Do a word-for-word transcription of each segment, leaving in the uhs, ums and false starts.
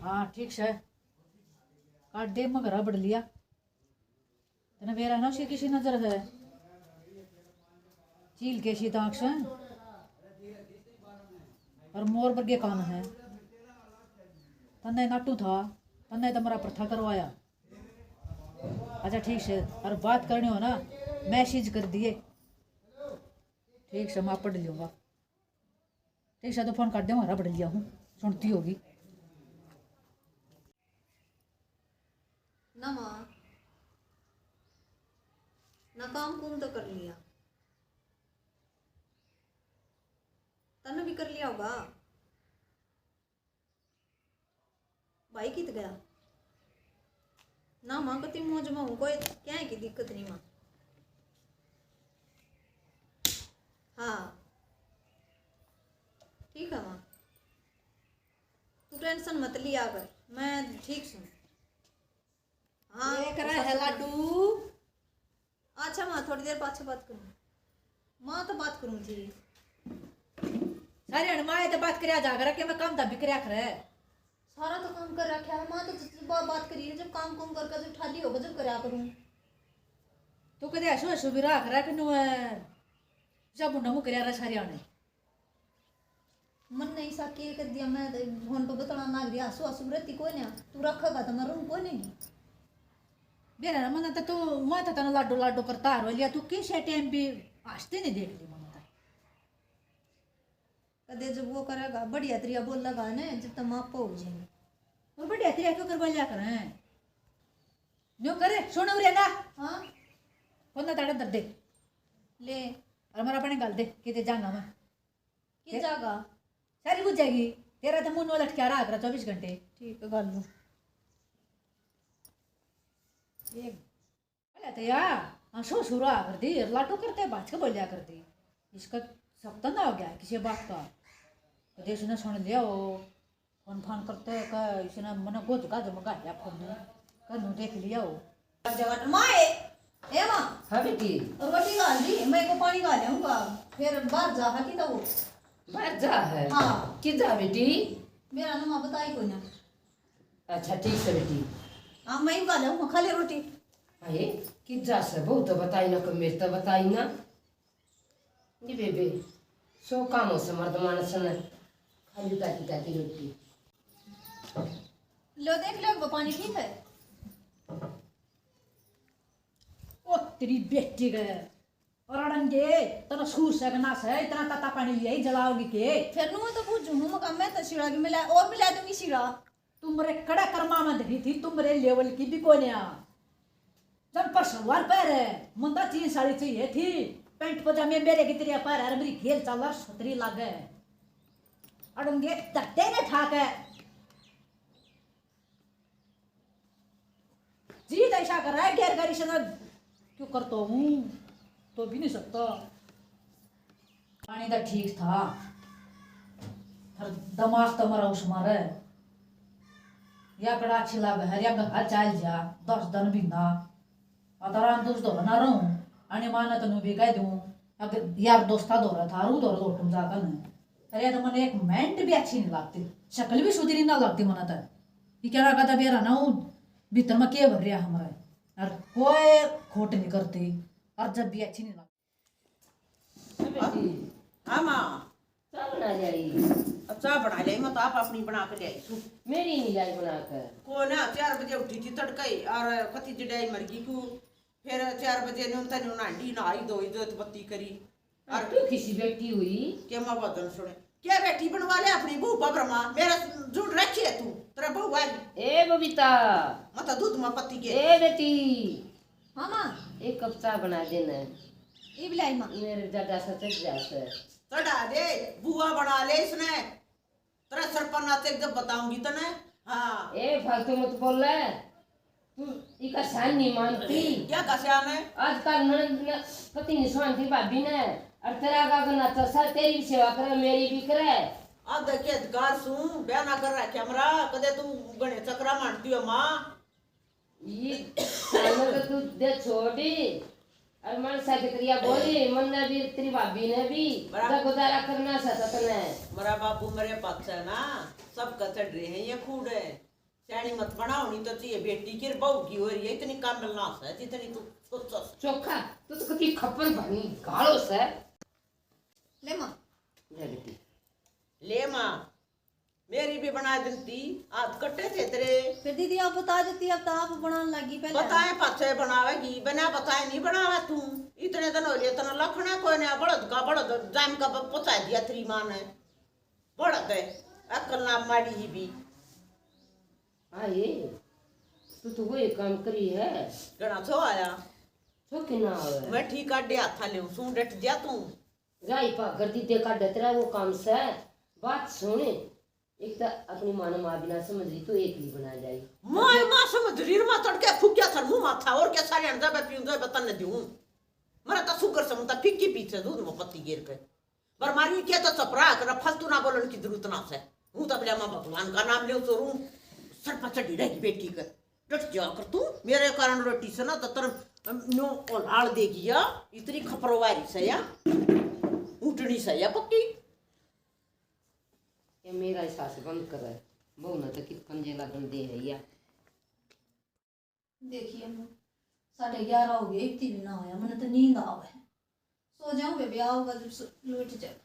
हाँ, ठीक से। काट दे, मैं घरा बढ़ लिया। तने बेरा ना उसकी किसी नजर है। चील के सी दांत से और मोर वर्गे कान है। तन्ने नाटू था, तन्ने तो मेरा प्रथा करवाया। अच्छा, ठीक से, और बात करनी हो ना, मैसेज कर दिए। ठीक से, मैं पढ़ लूँगा। ठीक से, तो फोन कर दे, हमारा पढ़ लिया हूँ, सुनती होगी। ना माँ, ना काम कुम तो कर लिया, तन्ने भी कर लिया होगा। भाई कित गया? ना माँ, कती मौज में हूँ, कोई क्या की दिक्कत नहीं माँ। हाँ, ठीक है माँ, तू टेंशन मत लिया कर, मैं ठीक सूं। हाँ, ये करे है लाडू। अच्छा माँ, थोड़ी देर पाछे बात करूँ। माँ तो बात करूँ थी। सारी हण माँ, ये तो बात करया जा करे, के मैं काम धाम भी करया करे। सारा तो काम कर रखा है माँ, तो जब बा-, बात करी है, जब काम कुम करके जब ठाली होगा जब करया करूँ। तू कदे हंसू हंसू भी रहा करे कि नु, जब मुंडा मुंह करया रहा सारी आने। मन ने इसा के कर दिया, मैं तो फोन पे बतला लाग रही, हंसू हंसू रहती कोई ना, तू रखेगा तो मैं रहूँ कोई नहीं। बेरा मन तो तू, मैं तो तने लाडो लाडो करता रो लिया, तू किसे टाइम भी हंसते नहीं देख ली मन तो। कदे जब वो करेगा, बढ़िया तरिया बोलेगा ने, जब तक मापो हो जाएंगे। और बढ़िया तरिया क्यों करवा लिया करें? न्यू करे, सुन उरे ना। हाँ? कौन ना ताड़े दर्दे? ले। और हमारा पानी गाल दे, किते जाऊंगा मैं। कित जागा? सारी बुझ जाएगी। तेरा तो मुंह लटकिया रहा करा चौबीस घंटे। ठीक है, गाल लूं। एक पहले तो या, हाँ, सो सुरा कर दी, लाटू करते बाज के बोलिया कर दी। इसका सपता ना हो गया किसी बात का। कदे इसने सुन लिया हो, फोन फान करते का इसने मने गोज गाज मंगा लिया फोन में, कनु देख लिया हो। जगत माए, ए माँ। हाँ बेटी। रोटी खा ली, मैं को पानी खा लेऊंगा, फिर बाहर जा, हाँ, की तो वो। बाहर जा है? हाँ। कित जा बेटी? मेरा ना माँ बताई कोई ना। अच्छा, ठीक से बेटी। हाँ, मैं ही खा लेऊंगा, खा ले रोटी। अरे, कित जा से, बहुत तो बताई ना, को मेरे तो बताई ना। नहीं बेबे, सो काम हो से मर्द मानस ने, खाली ताती ताती रोटी। लो देख लो, वो पानी ठीक है। ओ तेरी बेटी के, और अड़ंगे, तेरा सूर से ना से, इतना ताता पानी लिया ही जलाओगी के? फिर नु तो पूछूं हूँ, मका मैं तो शिला भी मिला, और मिला दूंगी शिला। तुम रे कड़ा कर्मा में धरी थी, तुम रे लेवल की भी कोन्या। जब पर सलवार पहरे, मुंदा जींस साड़ी चाहिए थी, पैंट पजामे मेरे की तरह पहरे, अरे मेरी घेल चालर सतरी लागे। अड़ंगे तट्टे ने ठाके। जी तो ऐसा कर रहा है, गैर गैर से क्यों करता हूँ, तो भी नहीं सकता। पानी तो ठीक था, पर दिमाग तो मरा उस मारे। या कड़ा अच्छी लाग है, या घर चाल जा, दस दिन बिंदा। अतराम दोस्त धोरा ना रहूं, अने माना तनु भी कह दूं, अगर यार दोस्ता धोरा था, रू धोरा लोटम जाता ना। अरे तो मने एक मेंट भी अच्छी नहीं लगती, शक्ल भी सुधरी ना लगती मना तो। ये क्या रहा था बेरा ना, वो भीतर में के भर रहा हमारा, और कोई खोट नहीं करती, और जब भी अच्छी नहीं लगती। बेटी। हाँ माँ। चाह बना ल्याई? अब चाह बना ल्याई, मैं तो आप अपनी बना के ल्याई सू। मेरी नहीं लाई बना के। को ना, चार बजे उठी थी तड़के ही, और कति जड़ाई मर गई को। फिर चार बजे न्यू तन्यू नांडी, नहाई धोई, जोत बत्ती करी। और तू किसी बैठी हुई? के माँ भजन सुने? क्या बैठी बनवा ले अपनी बहू पा ब्रह्मा? मेरा जुड़ रखी है तू, तेरा बहू आई। ए बबीता। मत दूध माँ पत्ती के। ए बेटी। हाँ माँ। एक कप चाय बना देना। इब लाई माँ। मेरे दादा से चढ़ जा से। चढ़ा दे, बुआ बना ले इसने। तेरा सर पर नाचे जब बताऊंगी तने। हाँ। ए, फालतू मत बोल ले। तू इका शान नहीं मानती। क्या का शान है? आजकल ननद न पति नहीं सुनती भाभी ने। और तेरा का नाचा सर, तेरी भी सेवा करे, मेरी भी करे। आधे के अधिकार सूं, ब्याह ना कर रहा क्या मरा? कदे तू घणे चक्रा मांडती हो माँ। ये सालों के तू दे छोड़ी, और मन सा की तेरिया बोली, मन ने भी, तेरी भाभी ने भी, बड़ा दा गुजारा करना सा तने। मेरा बाबू मेरे पाछे ना, सब का चढ़ रहे हैं ये कूड़े। स्याणी मत बनाओ, नहीं तो चाहिए बेटी की बहू की हो रही है, इतनी कामल ना है जितनी तू सोचो से। चोखा, तू तो कति खप्पर भरनी गालो से। ले माँ। ले बेटी। ले माँ, मेरी भी बना देती, हाथ कटे थे तेरे। फिर दीदी आप बता देती, अब तो आप बनाने लगी पहले। बताए पाछे बनावेगी, बिना बताए नहीं बनावे तू। इतने दिन हो लिए, इतना लखना कोई ना, बड़द का बड़द जाम का ब-, पहुंचा दिया तेरी माँ ने। बड़द है, अकल ना माड़ी ही भी। आए, तू तो वो एक काम करी है। घणा छो आया। छो के ना आवे। मैं ठीक काटे हाथा ले, सू डट दिया तू। राई पा कर दी दे काटे तेरा वो काम से। बात सुन, एक तो अपनी माँ ने माँ बिना समझ रही, तू एक नहीं बना जाई। माँ, माँ समझ रही, माँ तड़के फूकिया सर मुँह माथा, और क्या सारे अंडा पे पीऊँ, दो बतन ने दूँ। मरा तो शुगर से, मुता फिक्की पीछे दूध में पत्ती गिर के। पर मारी क्या तो चपरा कर, फालतू ना बोलन की जरूरत ना से। हूँ तो अपने माँ भगवान का नाम ले चोरू, सर पर चढ़ी रहेगी बेटी कर। डट जा कर तू, मेरे कारण रोटी से ना तो तर नो ओलाल देगी या, इतनी खपरवारी से या, ऊँटनी से या पक्की। ये मेरा एहसास बंद कर, बहू ने तो कित पंजे लागन दे है या। देखिए, साढ़े ग्यारह हो गए, इतनी भी ना होया, मैंने तो नींद आवे। सो जाऊं बेबे, आओगा जब सो-, लौट जाएगा।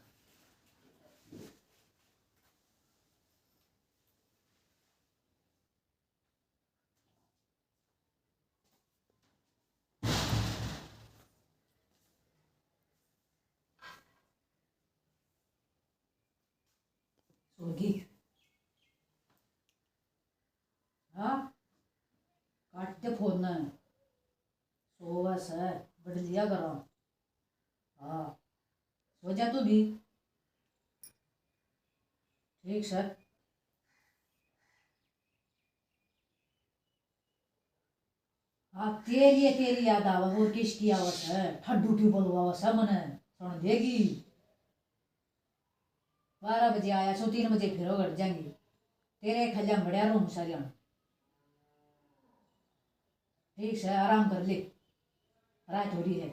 सो गई। हाँ, काट दे फोन। सोवा से, बड़ लिया करो। हाँ, सो जा तू भी। ठीक सर। हाँ, तेरी है, तेरी याद आवे, और किसकी आवे से? ठड्डू की बोलवावे से मने, सुन देगी। बारह बजे आया सो, तीन बजे फिर घर जाएंगे। तेरे खजा में बढ़िया रहूं सारी। ठीक से, आराम कर ले, रात हो रही है।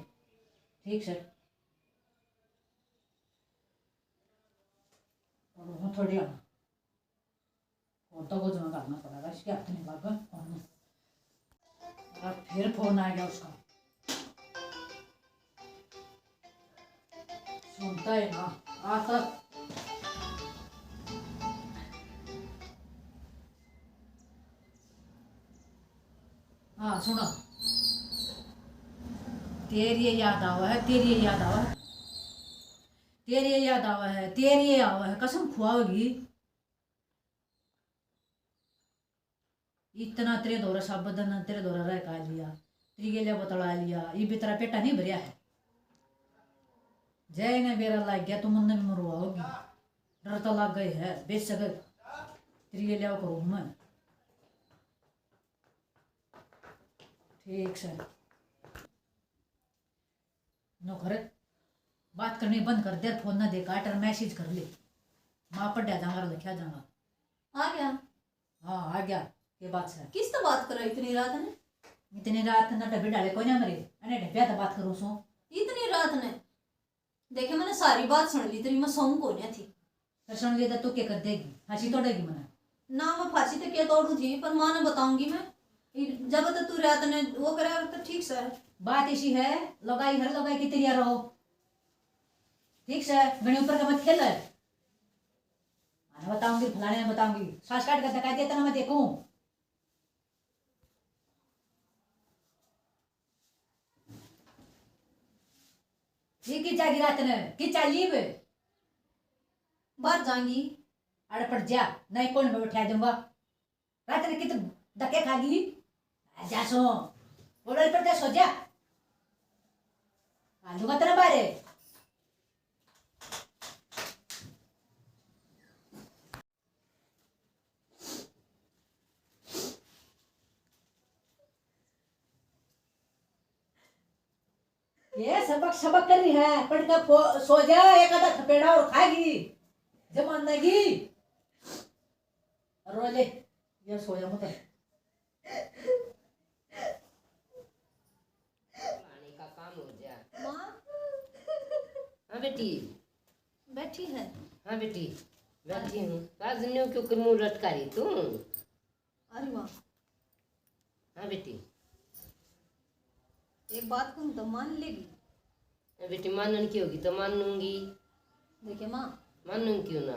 ठीक से, और हूँ थोड़ी आना। और तो कुछ ना करना पड़ेगा, इसके हाथ नहीं लगा। और फिर फोन आ गया उसका। सुनता है ना, आता। हाँ, सुना। तेरी ये याद आवा है, तेरी ये याद आवा है, तेरी ये याद आवा है, तेरी ये आवा है, कसम खुआओगी। इतना तेरे धोरा साबत दन तेरे धोरा रह का लिया, तेरी गेलिया बतला लिया, ये भी तेरा पेटा नहीं भरिया है। जय ने बेरा लाग गया, तू मन में मरवाओगी। डर तो लाग गए है, बेशक तेरी गेलिया करूँ मैं। ठीक से। नौकर, बात करनी बंद कर दे, फोन ना दे, काट और मैसेज कर ले। माँ पढ़ा जाऊंगा और लिखा जाऊंगा। आ गया। हाँ, आ गया। के बात से? किस तो बात करो इतनी रात ने? इतनी रात ना डब्बे डाले कोई ना मरे, अने डब्बिया तो बात करूँ सो। इतनी रात ने? देखे, मैंने सारी बात सुन ली तेरी, मैं सोऊं कोन्या थी। फिर सुन लिया तो तू क्या कर देगी? फांसी तोड़ेगी मने? ना, मैं फांसी तो क्या तोड़ू थी, पर माँ ने बताऊंगी मैं। जब तो तू रात ने वो करे तो ठीक से। बात इसी है, लुगाई हर लुगाई की तरिया रहो। ठीक से, घणी ऊपर का मत खेल। माँ ने बताऊंगी, फलाने ने बताऊंगी, सांस काट कर धक्का देता ना मैं देखूं। ये की जागी रात ने, की चाली वे? बाहर जाऊंगी। अड़ पड़ जा, नहीं कौन मैं बैठा दूंगा। रात ने कित धक्के खा गई? आ जा सो। ओडल पर जा, सो जा। आ लूंगा तेरे बारे। ये सबक सबक कर रही है, पढ़ के फो-, सो जा, एक आधा थपेड़ा और खाएगी, जमानेगी। रो ले, ये सोया मत। खाने का काम हो जा। माँ। हाँ बेटी। बैठी है। हाँ बेटी, बैठी हूँ। आज न्यू क्यों कर मुंह लटका रही तू? अरे माँ। हाँ बेटी। एक बात कहूँ तो मान लेगी? ए बेटी, मानन की होगी तो मान लूंगी। देखे माँ। मानूंगी क्यों ना?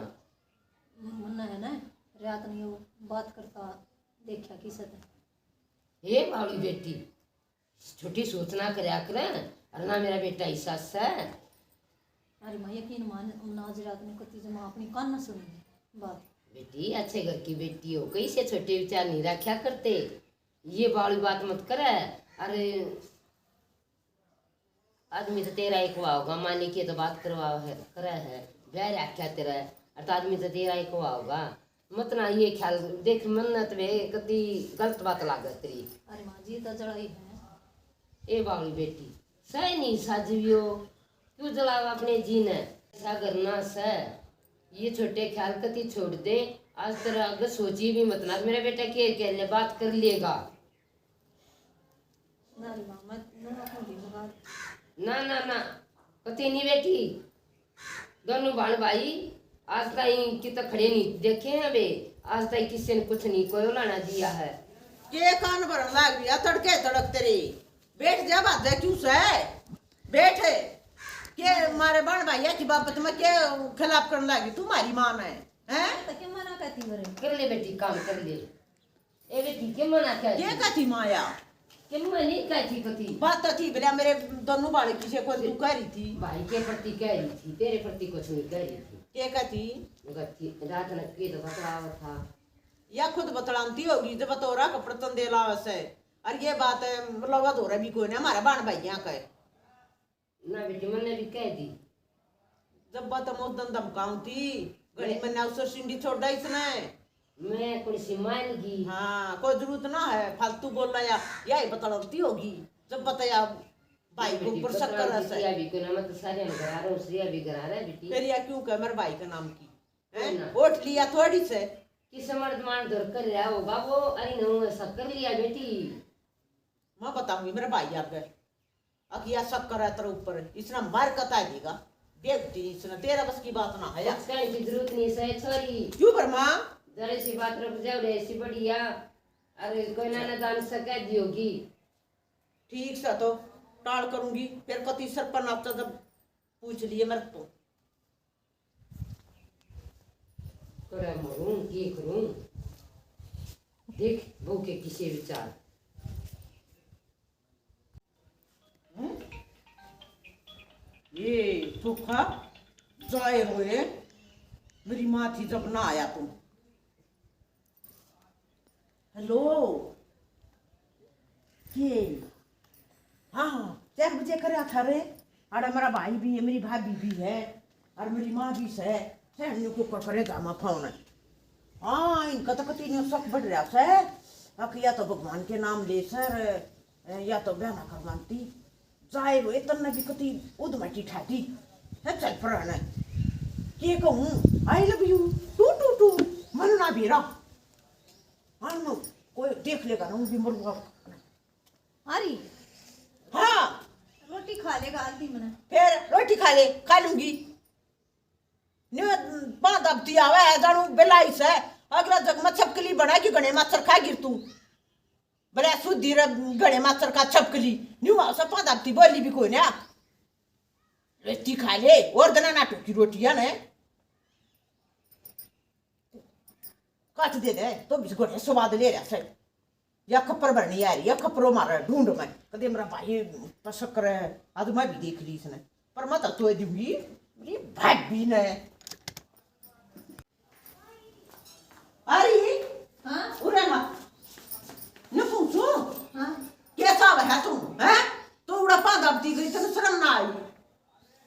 मन्ने है ना, रात नहीं वो बात करता देखा किसे ते। हे बावली बेटी, छोटी सोचना करया करे, और ना मेरा बेटा ऐसा सै। अरे माँ, यकीन मान, उन्ना आज रात में कती जमा अपनी कान ना सुनी बात। बेटी, अच्छे घर की बेटी हो, कई से छोटे विचार नहीं रखा करते। ये बावली बात मत करे। अरे आदमी तो तेरा एक हुआ होगा, मालिक ये तो बात करवा है, करे है, ब्याह रखा तेरा, और तो आदमी तो तेरा एक हुआ होगा। मत ना ये ख्याल, देख मन ना तवे कदी गलत बात लागे तेरी। अरे माँ जी, तो जड़ाई है। ए बावली बेटी, सह नहीं साजवियो, क्यों जलावा अपने जी ने? ऐसा करना सह, ये छोटे ख्याल कती छोड़ दे। आज तेरा आगे सोची भी मत ना, मेरा बेटा के कह ले, बात कर लेगा। ना रे माँ, मैं, मैं अपनी भी मगा। ना, ना, ना, कती नहीं बेटी। दोनों भाण भाई आज ताई कित खड़े नहीं देखे हैं बे, आज ताई किसी ने कुछ नहीं कोयो लाना दिया है। के कान भरन लाग रही है तड़के तड़क तेरे? बैठ जा, बाजा क्यों से? बैठ। के मारे भाण भाइया की बाबत में के खिलाफ करने लागी तू, मारी माँ ने, हैं? तो के मना कहती मरे? कर ले बेटी, काम कर ले। ए बेटी, के मना कहती? के कहती माया? के मैं नहीं कहती कती। बात तो थी, बोला मेरे दोनों बालक किसे को तू कह रही थी। भाई के प्रति कह रही थी, तेरे प्रति कुछ नहीं कह रही थी। के कहती? कहती, रात ने के तो बतलावा था। या खुद बतलाती होगी, जब तो रहा कपड़तन दे लावे से। और ये बात है, मतलब, अधूरा भी कोई ना हमारा भाण भाइयां का है। ना बेटी, मन्ने भी कह दी। जब बात मौत दन धमकाऊं थी, घड़ी मैं मन्ने अवसर सिंडी छोड़ा इसने। मैं कौन सी मान गई? हाँ, कोई जरूरत ना है फालतू बोलना या, या ही बतलाती होगी। जब बताया भाई के ऊपर शक कर रहा है। भी कोई ना, मैं तो सारे हम करा रहे, श्रेया भी करा रहा है बेटी। फिर या क्यों कह मेरे भाई का नाम की? हैं? ना। वोट लिया थोड़ी से। किस मर्द मान धर कर लिया होगा वो, अरे नहीं, ऐसा कर लिया बेटी। मैं बताऊंगी मेरे भाई आगे। अकिया शक करे तेरे ऊपर, इसने मार कता देगा। देख जी, इसने तेरा बस की बात ना है। कुछ कहने की जरूरत नहीं सै, छोरी। क्यों पर माँ? जरा सी बात रुक जाओ रे, ऐसी बढ़िया। अरे कोई ना, ना दान से कह दी होगी। ठीक सा तो टाल करूंगी, फिर कति सर पर नाचा जब पूछ लिए मेरे तो। करे मरूं, के करूं? देख, बहू के किसे विचार। हम्म? ये धोखा जाए हुए, मेरी माँ थी जब ना आया तुम। हेलो, के? हाँ, हाँ, चार बजे करया था रे। अरे, मेरा भाई भी है, मेरी भाभी भी है, और मेरी माँ भी सै। सै, न्यू को करेगा मैं फोन। हाँ, इनका तो कति न्यू शक बढ़ रहा सै। अक या तो भगवान के नाम ले सर, या तो ब्याह ना करवाती। जाए हुए तन्ने भी कति उदमटी ठाटी है, चल पराने। के कहूँ, I love you, too too too, मन ना बेरा। हाँ, मैं कोई देख लेगा ना, उन भी मरूंगा। अरे। हाँ। रोटी खा लेगा आधी मने। फिर रोटी खा ले, खा लूंगी। न्यू पाँच हफ्ती आवे है, जानू बेलाई से। अगला जग में छपकली बना के घणे माछर खा गिर तू। बड़े सुधी रे घणे माछर का छपकली। न्यू आवे से पाँच हफ्ती बोली भी कोई ना। रोटी खा ले, और दना ना टूकी रोटियां ने। काट दे दे, तो भी घणे स्वाद ले रहा से। या खप्पर भरनी आ रही है, खप्परो मारे ढूंढ में। कदे मेरा भाई पसक करे, आज मैं भी देख ली इसने। पर मैं तो तोड़ दूंगी, मेरी भाभी ने। अरे, हाँ? उरे ना। न पूछू? हाँ? कैसा है तू, हैं? तू उड़ा पादा दी गई, तने शर्म ना आई?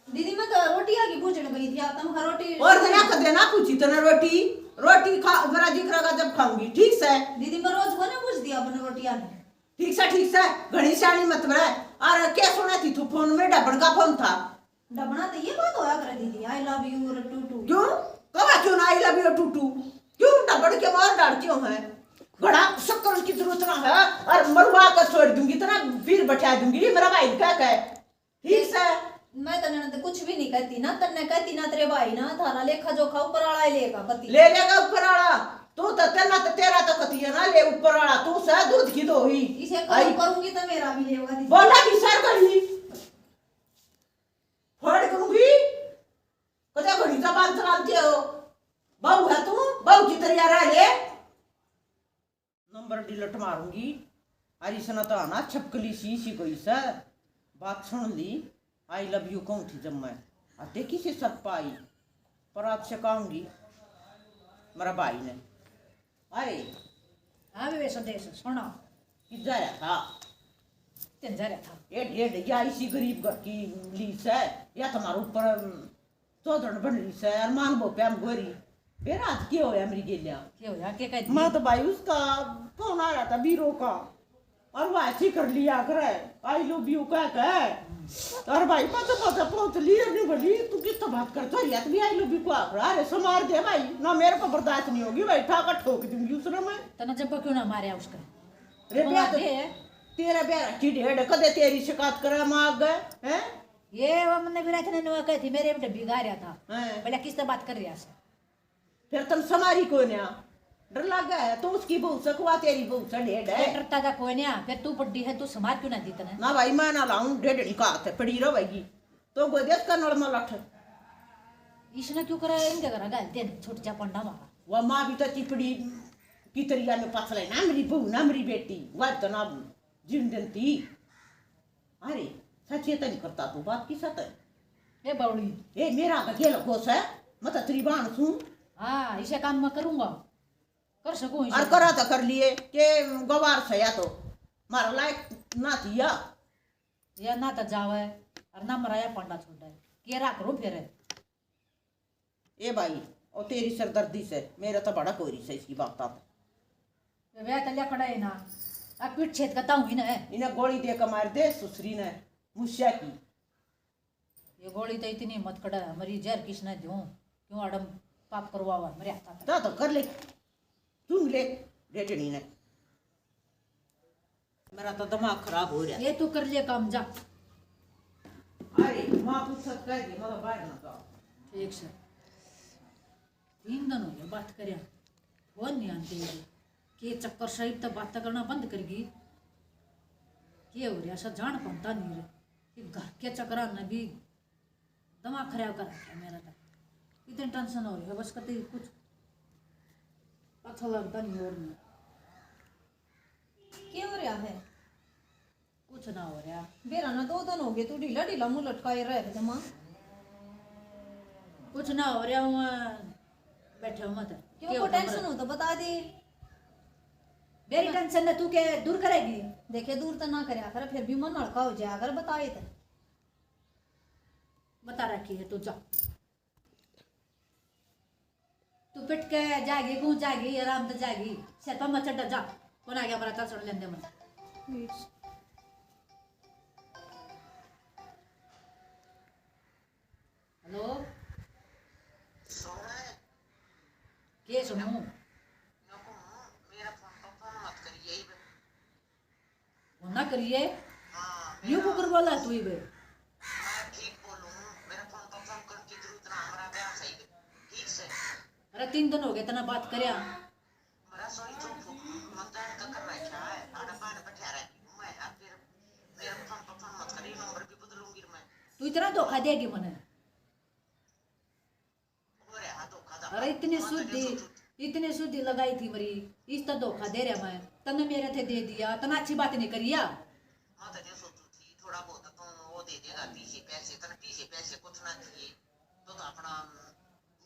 दीदी, मैं तो रोटी आगे भूजन गई थी, आप तनखा रोटी और तेरे आंख देना पूछी तने रोटी, रोटी खा, मेरा जिक्र का जब खाऊंगी, ठीक से? दीदी, मैं रोज को ना पूछ दिया अपने रोटी आगे। ठीक से, ठीक से, घणी सियाणी मत बने। और क्या सुना थी तू फोन में, डबड़ का फोन था? डबना तो ये बात होया करे दीदी, I love you और टू टू। क्यों? कहा क्यों ना I love you too too? क्यों डबड़ के मार डालती हो है? घड़ा शक्कर की जरूरत ना है, और मरवा कर छोड़ दूंगी, इतना फिर बैठा दूंगी, मेरा भाई क्या कहे? ठीक से। मैं तो ननद कुछ भी नहीं कहती ना, तन्ने कहती ना, तेरे भाई ना, थारा लेखा जोखा ऊपर आला ही लेगा पति। ले लेगा ऊपर आला। तू तो तेरा तो, तेरा तो कतिया ना ले, ऊपर वाला तू सह दूध की दो ही। इसे करूँ, आई। करूँगी तो मेरा भी लेगा दीदी। बोला भी सर करी। फोड़ करूँगी। कदे घड़ी जबान चलाते हो। बहू है तू, बहू की तरिया रह ले। नंबर डिलीट मारूंगी। अरे इसने तो आना छपकली सी सी कोई सर। बात सुन ली। आई लव यू कहूँ थी जब मैं। आ देखी से सर पाई। पर आज से कहूंगी मेरा भाई ने। अरे। हाँ वे संदेश सुना। कि जा रहा था। तेन जा रहा था। ये ढेर या इसी गरीब घर की लीस है या तुम्हारे ऊपर चौधरण बन रही सै, अरमान वो प्याम गोरी। बेरा आज के होया मेरी गेल्या? के होया? के कह दी? मैं तो भाई उसका फोन आ रहा था बीरो का, और वो ऐसी कर लिया करे, आई लव यू कह के। और भाई पता पता पहुंच ली, अरे बोली तू किस तो बात कर, तो यार भी आई लव यू को आखरा, अरे समार दे भाई ना, मेरे को बर्दाश्त नहीं होगी भाई, ठाकर ठोक दूंगी उसने मैं। तने जब क्यों ना मारया उसका? रे मार बेटा, दे। तेरा बेरा की ढेड कदे तेरी शिकायत करे मार गए हैं? ये वो मन्ने भी रखने नुआ कही थी, मेरे भी डब्बी गा रहा था। हाँ। बोला किस तरह बात कर रहा है? फिर तुम समारी को ना डर लग गया है, तो उसकी बहू से कुआ तेरी बहू से ढेड है। फिर डरता था कोई ना, फिर तू बड्डी है, तू समार क्यों ना दी तने? ना भाई, मैं ना लाऊं, ढेडनी का हाथ है, पड़ी रहेगी। तो गोदे का नल में लठ। इसने क्यों करा इनके घर घाल दे, छूट जा पंडा मारा। वह माँ भी तो चिपड़ी की तरिया में पसले ना मेरी बहू, ना मेरी बेटी, वह तो ना जीन देती। अरे, सचेतन करता तू बात की सत। ए बावड़ी। ए, मेरा का गेल घोस है, मैं तो तेरी बाण सूं। हाँ, इसे काम मैं करूंगा, कर सकूं इसे। और करा तो कर लिए, के गवार से या तो मारा लायक ना थिया। या ना तो जावे, और ना मराया पांडा छोड़े, के राख रो फिर। ए भाई, और तेरी सरदर्दी से, मेरा तो बड़ा कोरी से इसकी बात तो। वे तो लिया खड़ा है ना, अब पीठ छेद का ताऊ ही ना है। इन्हें गोली दे के मार दे सुसरी ने, मुस्या की। ये गोली तो इतनी मत कड़ा, मरी जहर किसने दूं, क्यों आड़म पाप करवावा मेरे हाथा पे। ता तो कर ले, तू ले, डेटनी ने। मेरा तो दिमाग खराब हो रहा। ये तू कर ले काम, जा। अरे, माँ पूछत कह दे, मतलब बाहर ना जाओ। ठीक से। तीन दिन हो गया बात करया, फोन नहीं आते। ये के चक्कर, साहिब तो बात करना बंद कर गई। के हो रहा, ऐसा जान पाता नहीं रे। कि घर के चक्कर में भी दिमाग खराब कर रखा है मेरा तो। इतनी टेंशन हो रही है, बस कतई कुछ अच्छा लगता नहीं और नहीं। के हो रहा है? कुछ ना हो रहा। बेरा ना दो दिन हो गए, तू ढीला ढीला मुंह लटकाए रह जमा। कुछ ना हो रहा हूँ, बैठे हूँ मत। क्यों, के को होता टेंशन मत? हो तो बता दे। मेरी टेंशन ना तू के दूर करेगी? देखे, दूर तो ना करया कर, फिर भी मन हल्का हो जाया कर, बताए तो। बता रखी है तू, जा। तू पिट के जागी, गूं जागी, आराम तो जागी। सिर पर मत चढ़ जा। कौन आ गया, हमारा कल सुन लेंदे मन। हेलो। सुन। के सुनूं? नको, मेरा फोन पर फोन मत करिए। फोन ना करिए। हाँ, न्यू मेरा कुकर बोला तू ही बे। मैं ठीक बोलूं, मेरा फोन पर फोन करने की जरूरत ना, हमारा ब्याह सही है। ठीक से। अरे तीन दिन हो गए तना बात करया। मेरा सोई तो फूक, मन तो इनका कर रखा है, आड़ा बाहर बैठा रहती हूँ मैं, अब फिर मेरा फोन पर फोन मत करिए, नंबर भी बदलूंगी मैं। तू इतना धोखा देगी मने। अरे इतनी सुधी, इतनी सुधी लगाई थी मरी, इस तो धोखा दे रहा मैं। तने मेरे थे दे दिया, तने अच्छी बात नहीं करिया। मैं तो ये सोचू थी, थोड़ा बहुत तो वो दे देगा, पीछे पैसे, तने पीछे पैसे कुछ ना दिए, तो, तो अपना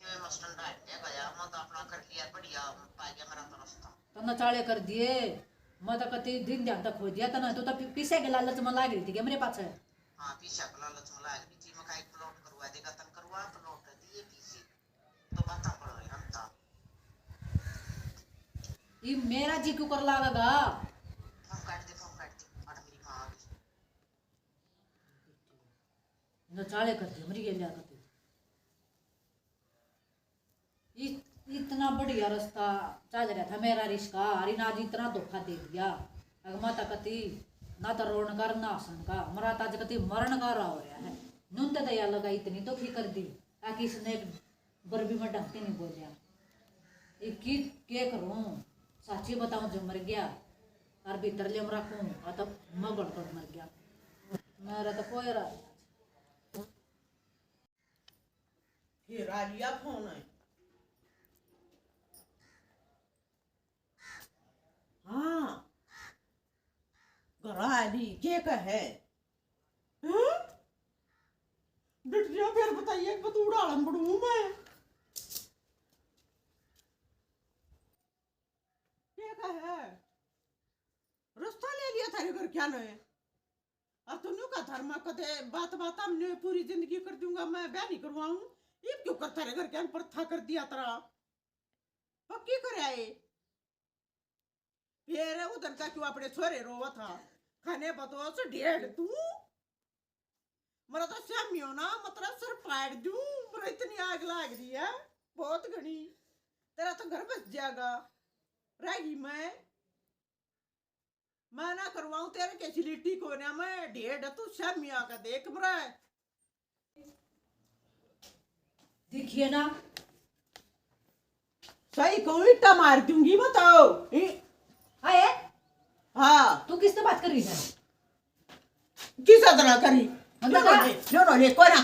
ये मस्टन डाल के गया, मैं तो अपना कर लिया, बढ़िया पा गया मेरा तो रास्ता। तने चाले कर दिए, मैं तो कति दिन ध्यान तक खो दिया तने, तू तो पी-, पीछे के लालच में लाग रही थी क्या मेरे पाछे? हाँ, पीछे के लालच में लाग रही थी, मैं कहा एक प्लॉट करवा देगा, तन करवा प्लॉट दिए पीछे। तो बातां पड़ रही हम तो। ये मेरा जी क्यों कर लागेगा? फोन काट दे, फोन काट दे, और मेरी माँ आ गई। न चाले कर दे, मरी गेल्या कर दे। इत-, इतना बढ़िया रास्ता चल रहा था मेरा रिश्का, और इन्हें आज इतना धोखा दे दिया। अगर माता कती ना तो रोण का, ना हंसण का, मरा तो आज कती मरण का रहा हो रहा है। नुन तो दया लगा, इतनी दुखी कर दी, ताकि इसने एक बर भी मैं ढंग के नहीं बोलिया। इक्की के करूं? साची बताऊं, जो मर गया और भीतर ले रखूं, आ तो मगड़ कर मर गया। मेरा तो कोई रा- फिर आ लिया फोन है। हाँ, घर आ ली, के कहे? हाँ? डट गया, फिर बताइए, एक बतूड़ा आलम पड़ू मैं। के कहे? रास्ता ले लिया थारे घर क्या नए? और तू न्यू का धर्मा कदे बात बात हमने पूरी जिंदगी कर दूंगा, मैं ब्याह नहीं करवाऊं। ये क्यों कर थारे घर क्या प्रथा कर दिया तेरा? पक्की कर आए। फिर उधर का क्यों अपने छोरे रोवा था? खाने बतोस ढेर तू। मेरा तो स्यामी हो ना, मतलब सर पाड़ दूं। मेरा इतनी आग लाग रही है, बहुत घनी। तेरा तो घर बस जाएगा। रहेगी मैं, मैं ना करवाऊं तेरे के सिलेटी को ना, मैं ढेर तू स्यामी आके देख मेरा। देखिए ना, सही कहूं, ईटा मार दूंगी, बताओ। ई- आए? हाँ। तू किससे बात कर रही है? किस तरह करी? अंदर लो ना आ। ले, लो ना ले, कोई ना,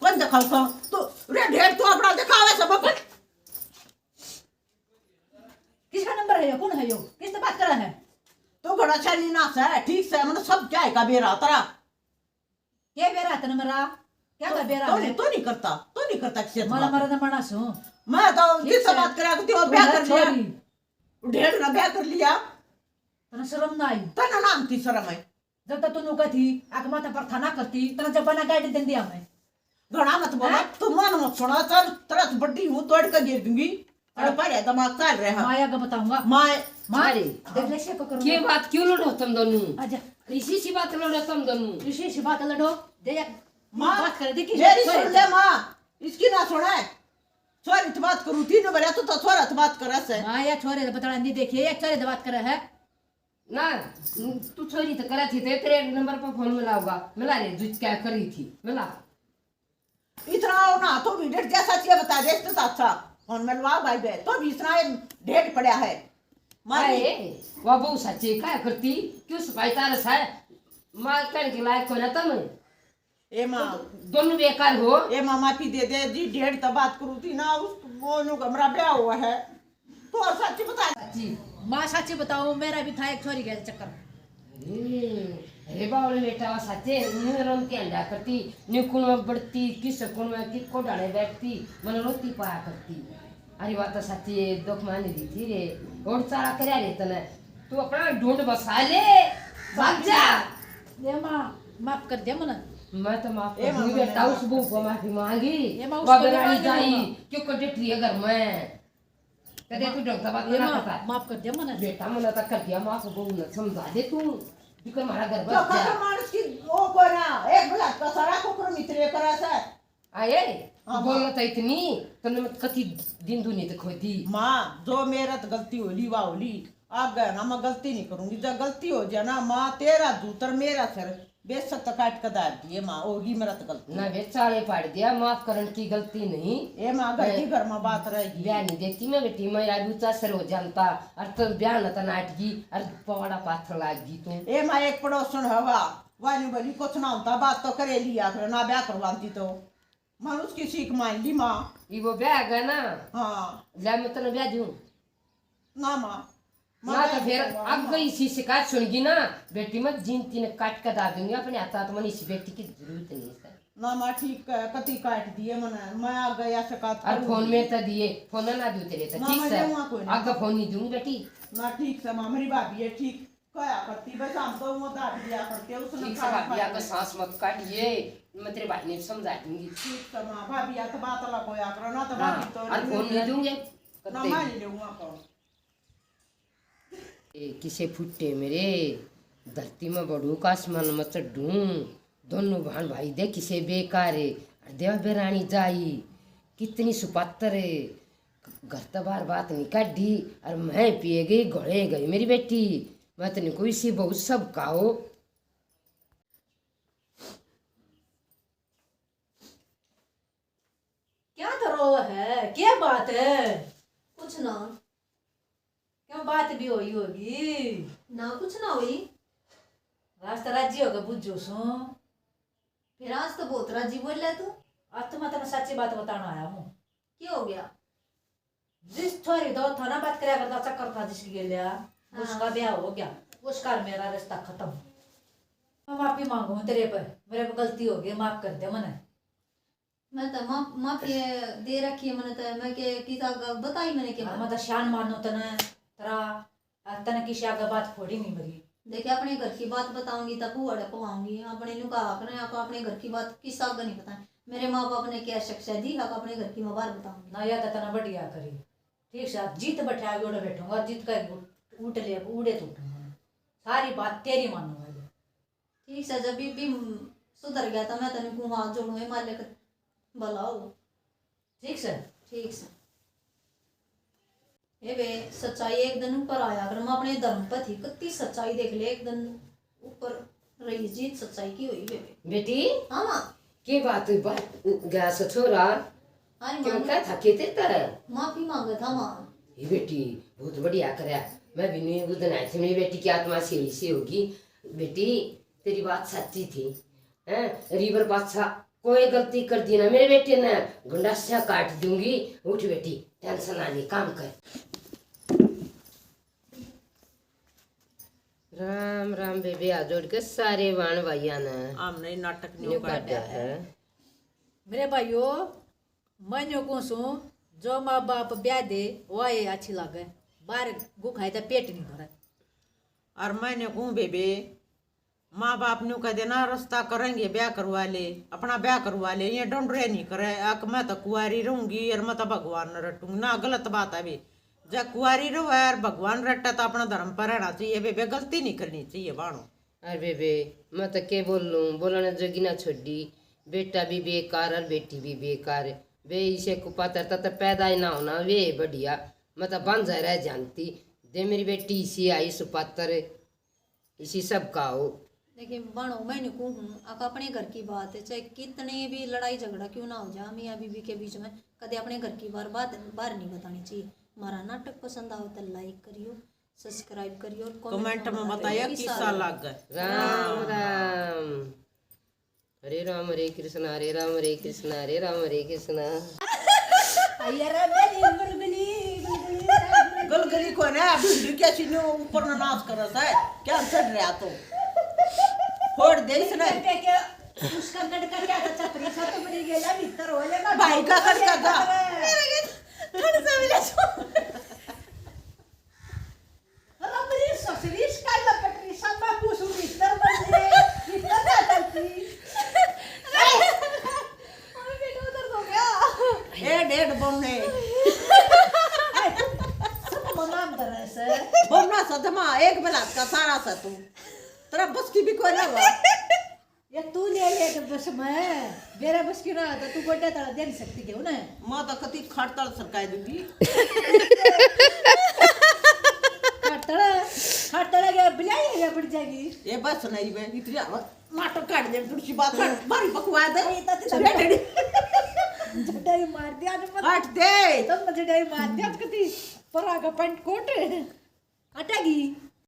कौन दिखाओ को? तू रे ढेर, तू अपना दिखावे सब अपन। किसका नंबर है यो? कौन है यो? किससे बात करा है? तू घड़ा छानी ना से, ठीक से, मतलब सब क्या है का बेरा तेरा? के बेरा तने मेरा? क्या तो, का बेरा तो है? नहीं, तो नहीं करता, तो नहीं करता किसी से मरा, बात। मरा तो मरा सो। मैं तो तू जिससे ना, बात करा करती हूँ, तू ब्याह ना कर लिया। छोरी। ढेर ना ब्याह कर लिया। तने शर्म ना आई? तने नाम की शर्म है? जब तक तू नौका थी, आके माथा पर था ना करती, तने जब बना गाड़ी दे दिया मैं। घणा मत बोला, हैं? तू मन मत सुना, चल, तेरा तो बड्डी हूँ, तोड़ के गिर दूंगी। अरे, पहले दिमाग चल रहा है। माया का बताऊंगा। माय- मारे। देख ले, से पकड़ो। के बात क्यों लड़ो तुम दोनों? आजा। इसी सी बात लड़ो तुम दोनों। इसी सी बात लड़ो। दे, माँ, बात कर दे कि मेरी छोरे सुन ले, माँ, इसकी ना सुना है। छोरी तो बात करूँ, तीनों बरिया तू तो छोरा तो बात कर से। माँ, या छोरे तो बतड़ा नहीं देखिए, या छोरे तो बात कर है। ना, तू छोरी तो करे थी, ते तेरे नंबर पर फोन मिलाऊंगा। मिला रे, जुच क्या कर रही थी, मिला। इतना हो ना, तो भी डेढ़ जैसा चीज बता दे, इससे तो अच्छा। फोन मिलवा भाई बे, तो भी इतना डेढ़ पड़ा है। मारी। अरे, वह बहू सच्ची क्या करती? क्यों सफाई तारस है? माँ कहने के लायक को ना तुम। ए माँ। तो दोनों बेकार हो। ए माँ, माफी दे दे जी, डेढ़ तो बात करू थी ना, उस वो नु हमरा ब्याह हुआ है। तो और सच्ची बता। सच्ची। माँ, सच्ची बताऊं, मेरा भी था एक छोरी गैल चक्कर। अरे, अरे बावले बेटा, सच्चे न्यू रमती हंडा करती, न्यू कुण में बढ़ती, किस कुण में कित को डाले बैठती, मन रोती पाया करती। अरे बात तो सच्ची है, दुख मान रही थी रे। और सारा करया रे तने, तू अपना ढूंढ बसा ले, भाग जा। ए माँ, माफ कर दे मने। मैं तो माफ ए कर दूं माँ, बेटा, उस बहू को माफी मांगी। ए माँ, उसको भी मांगी जाई, क्यों कर देती है घर में? कदे तू ढंग से बात ना करता। माफ कर दे मने। बेटा, मने तो कर दिया माफ, बहू ने समझा दे तू। बिकर मारा घर बस जा। मानुष की ओ कोना, एक भला कसरा कुकर मित्र करा से। आए, हाँ, बोलना तो इतनी, तन्ने मैं कति दिन दूनी तो खोदी। माँ, जो मेरा तो गलती होली, वा होली। आगे ना मैं गलती नहीं करूंगी। जब गलती हो जाए ना माँ, तेरा जूतर मेरा सर, बेशक तो काट के दाब दिए माँ, होगी मेरा तो गलती। ना वे चाले पाड़ दिया, माफ करन की गलती नहीं। ए माँ, घर की घर में बात रहेगी। ब्याह नहीं देती मैं बेटी, मेरा जूता सर हो जानता, और तो ब्याह न तो नाटगी, और पवाड़ा पाथर लाग गई तू। ए माँ, एक पड़ोसन हवा, वाली भली कुछ ना होता, बात तो करे लिया, फिर ना ब्याह करवाती तो। मैं उसकी सीख मान ली माँ। ये वो ब्याह गया ना? हाँ। ले मैं तने ब्याह दूं। ना माँ। ना तो फिर अब गई इसी शिकायत सुनगी ना, बेटी मैं जीनती ने काट के दाब दूंगी अपने हाथ। तो मैंने इसी बेटी की जरूरत नहीं है। ना माँ, ठीक है, कति काट दिए मने, मैं आ गया शिकायत और फोन में तो दिए, फोन ना दूं तेरे तो, ठीक से। आगे फोन नहीं दूंगी बेटी। ना ठीक से माँ, मेरी भाभी है ठीक। कया करती बस, हम तो वो दाब दिया करते, उसने ठीक से भाभी, आगे सांस मत काटिए, मैं तेरे भाई ने समझा दूंगी। ठीक से माँ, भाभी या तो बात अलग होया करो ना, तो भाभी तो और फोन नहीं दूंगे। ना मारी ले वहाँ पर। ए, किसे फुट्टे मेरे, धरती में बढ़ू का आसमान में चढ़ू, दोनों भाण भाई दे किसे बेकार है, और देवा बेरानी जाई, कितनी सुपात्र है, घर तो बाहर बात नहीं काढ़ी, और मैं पिए गई, घोड़े गई मेरी बेटी, मैं तो नहीं कोई सी बहुत सब खाओ। क्या तो रो है? क्या बात है? कुछ ना। क्यों, बात भी होई होगी? ना, कुछ ना होई। आज तो राजी होगा, बुझो सो। फिर आज तो बहुत राजी बोल रहा तू। आज तो मैं तेरे साची बात बताना आया हूँ। क्या हो गया? जिस छोरी दो थाना बात करया करता चक्कर था जिसकी गेल्या, हाँ। उसका ब्याह हो गया, उसका और मेरा रिश्ता खत्म। मैं माफी मांगू हूँ तेरे पे, मेरे पे गलती हो गई, माफ कर दे मने। मैं तो माफ, माफी दे रखी है मैंने तो, मैं के किसा ग-, बताई मैंने के हाँ, बात? मैं तो शान मानो तने, तेरा, आ, तने किसी आगे बात फोड़ी नहीं मेरी। देखिए, अपने घर की बात बताऊंगी तब हुआड़े पवाऊंगी। अपने नु कहा करें, आप अपने घर की बात किस आगे नहीं बताएं। मेरे माँ बाप ने क्या शिक्षा दी, आप अपने घर की मैं बाहर बताऊंगी। ना, या तो तने बढ़िया करी। ठीक से, जीत बैठा ओड़े बैठूंगा, जीत का उठ ले, उड़े तो उठूंगा। सारी बात तेरी मानूंगा। ठीक से, जब भी, भी सुधर गया था, मैं तने कहूँ हाथ जोड़ू, हे मालिक, भला हो। ठीक से? ठीक से। ए बे, सच्चाई एक दिन ऊपर आया कर, मैं अपने धर्म पर थी, कितनी सच्चाई देख ले, एक दिन ऊपर रही जीत सच्चाई की हुई बे। बेटी, हाँ माँ। के बात हुई, बात गया सो छोरा? अरे क्यों, माँ, क्या था, के तेरे तरह? माफी मांगा था माँ। ये बेटी, बहुत बढ़िया करया। मैं भी नहीं, उस दिन आई थी, मेरी बेटी की आत्मा से ऐसी होगी। बेटी, तेरी बात सच्ची थी, हैं? रीवर बादशाह कोई गलती कर दी ना मेरे बेटे ने, गंडासा काट दूंगी। उठ बेटी, टेंशन ना ले, काम कर। राम राम बेबे, हाथ जोड़ के सारे वाण भाइया ने। हमने नाटक न्यू न्यू काटा काटा है। है। मेरे भाइयों, मैं न्यू कहूँ सूं, जो माँ बाप ब्याह दे, वही अच्छी लागे। बाहर गू खाए तो पेट नहीं भरे। और मैं न्यू कहूँ बेबे, माँ बाप न्यू कह देना, रिश्ता करेंगे, ब्याह करवा ले, अपना ब्याह करवा ले, ये डोंडरे नहीं करे। अक मैं तो कुंवारी रहूंगी और मैं तो भगवान न रटूंगी ना, गलत बात है बे। जब कुंवारी रहो यार, भगवान रटे तो अपना धर्म पर रहना चाहिए बेबे, गलती नहीं करनी चाहिए बाणो। अरे बेबे, मैं तो के बोलूं, बोलने जोगी ना छोड़ी। बेटा भी बेकार और बेटी भी बेकार। बे इसे कुपात्र तो पैदा ही ना होना, वे बढ़िया। मैं तो बांझा रह जानती। दे मेरी बेटी इसी आई सुपात्र, इसी सब का हो। देखिए बाणो, मैं न्यू कहूँ हूँ, अक अपने घर की बात है, चाहे कितने भी लड़ाई झगड़ा क्यों ना हो जा, मियाँ बीबी के बीच में कदे अपने घर की बार बात बाहर नहीं बतानी चाहिए। हमारा नाटक पसंद आओ तो like करियो, subscribe करियो और comment comment में में बताइए बताइए किसा किसा लगा। लग। राम राम। हरे राम हरे कृष्णा, हरे राम हरे कृष्णा, हरे राम हरे कृष्णा। अरे मेरी गुलगुली, गुलगुली। गलगली को ना भिंडी के सीने ऊपर ना नाच कर रहा है, क्या चढ़ रहा तो फोड़ दे इसने। उसका गंड का क्या था, छतरी छत बड़ी गेला भीतर हो लेगा। भाई का गंड का था। ठंड से मिले छो। रबरी ससरी इसका लपटरी सब मैं पूछूं भीतर बन ले, भीतर ना करती। अरे बेटा उधर हो गया। ए डेढ़ बोने। सब मनाम करे से। बोना सदमा एक बलात का सारा सा तू। तेरा बस की भी कोई ना हुआ। ये तू ले ले तो बस मैं, मेरा बस की ना तो तू गोड्डे तला दे नहीं सकती क्यों ना? माँ तो कति खड़तल सरकाई दूंगी। खड़तल, खड़तल के बिलाई है, बढ़ जाएगी। ये बस नहीं बे, इतनी आवाज नाटक काट दे, थोड़ी सी बात कर, भारी बकवास है। ये तो तू बैठ नहीं। झटाई मार दिया ना मत। हट दे। तो मुझे डाई मार दिया तो कति पर आगा पैंट कोट। हटेगी।